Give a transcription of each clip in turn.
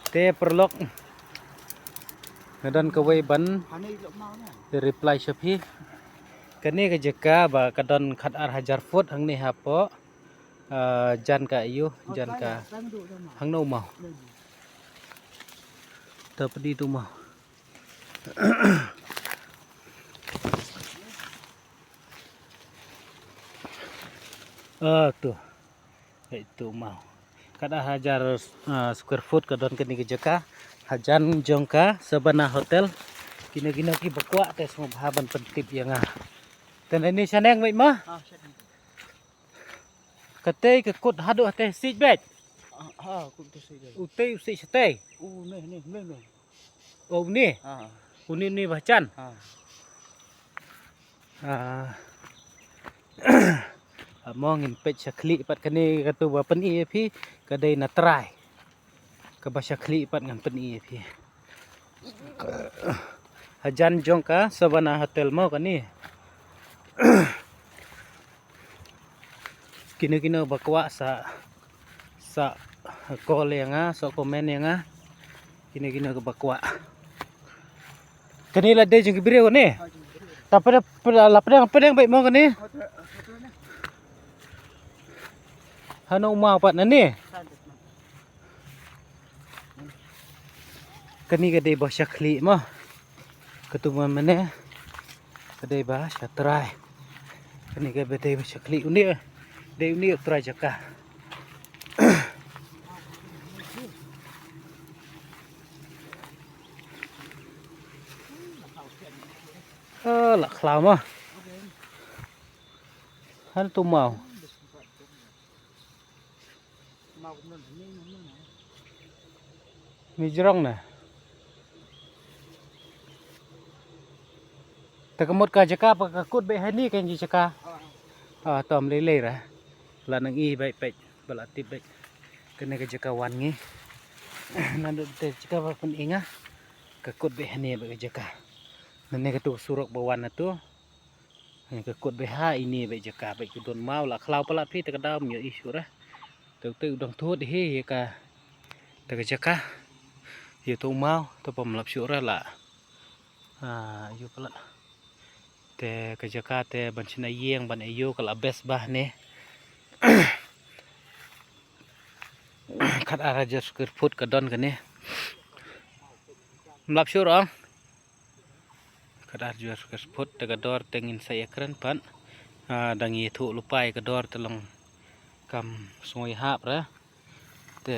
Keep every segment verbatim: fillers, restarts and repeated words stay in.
Te paralok, nga don kawei ban reply sha phi. Kane ka jaka ba ka don khat ar hajar foot hangne hapoh, ah, jan ka aiu, jan ka hangno u maw. Ta pdi tu maw. Ah, tu. Hai tu maw. Khat ar hajar, ah, square foot ka don kane ka jaka. Hajan jong ka Sabana Hotel. Kino kino kiba kwah te sngewbha ban pyntip ïa nga. Te nane shaneng beit mo? Ah, shaneng. Katei ka kut haduh hatei siej beit. Ah, ah, kut tu siej beit. Utei u siej shatei. U ne ne ne ne. Oh, une? Ah. Une, une ba jan. Ah. Ah. Mo ngin peit sha khlieh pat kane katu ba pyni ïa phi ka dei na trai. Kaba sha khlieh pat ngan pyni ïa phi. Hajan jong ka Sabana Hotel mo kane. Kino kino ba kwah sa, sa call ïa nga, sa comment ïa nga. Kino kino ba kwah. Kane la dei jong ki briew ne. Ta pdeng, la pdeng, pdeng beit mo kane. Hano u maw pat nane. Kane ka dei ba sha khlieh mo. Katu mynne ka dei ba sha trai. Kane ka dei ba sha khlieh, une dei une u trai jaka. Ah, la khlaw mo. Hano tu maw. Mi jrong na. Te ka mut ka jaka ba ka kut beit hani kane ka jaka. Ah, to ym lei lei re. La nang i beit beit ba la tip beit. Kane ka jaka wan ngi. Naduh te jaka ba pyni nga. Ka kut beit hani beit ka jaka. Nane katu ka surok ba wan natu. Ka kut beit ha ine beit jaka beit ka don maw la khlaw palat phi te ka daw ym ïohi shuh re. Te utei u dang thut hi ïa ka. Te ka jaka. Ïa tu maw te pom lap shuh re la. Ah, ïa palat. Te ka jaka te ban shna ïing ban ïa ka la best bah ne. Khat ar hajar square foot ka don kane. Ym lap shuh re ong. Khat ar hajar square foot te ka dor te ngin sa ïakren pat. Ah, dang ïathuh lypa ïa ka dor te long kam sngewhap re. Te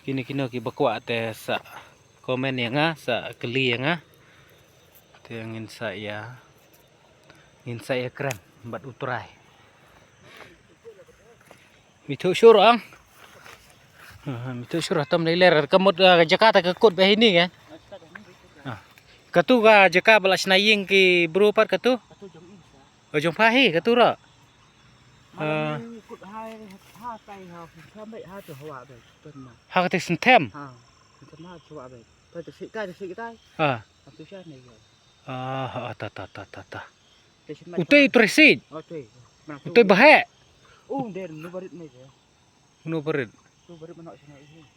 kino kino kiba kwah te sa comment ïa nga, sa kylli ïa nga. Te ngin sa ïa, ngin sa ïakren bad u trai. Mithuh shuh ong. Ah, mithuh shuh tam lei lei ka mut, ah, jaka ta ka kut beit hini kan. Ah. Katu ka jaka ba la shna ïing ki bru pat katu. Oh, jong pha hi katu ra. Ah. Ha kata syntem. Ah. Ah, ah, ta, ta, ta, ta, ta. Utei u trai siej. Utei ba heh.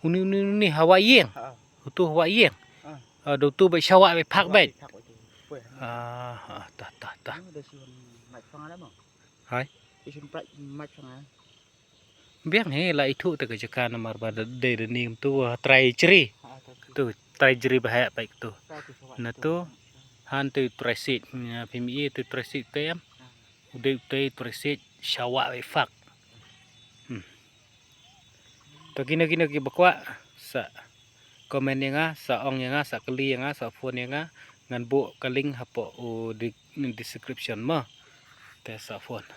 Uni, uni, uni hawa ïing. Utu hawa ïing. Ah, da utu ba shawa ba phak beit. Ah, ah, ta, ta, ta. Hai. Biang hi la ithuh te ka jaka namar ba dei da ni tu trai jri. Tu trai jri ba heh pai tu. Na tu han tu trai siej, phi mi tu trai siej te em. U dei u trai siej shawa ba phak. Hmm. To kino kino kiba kwah sa comment ïa nga, sa ong ïa nga, sa kylli ïa nga, sa phone ïa nga, ngan buh ka link hapoh u di-, description mo. Te sa phone.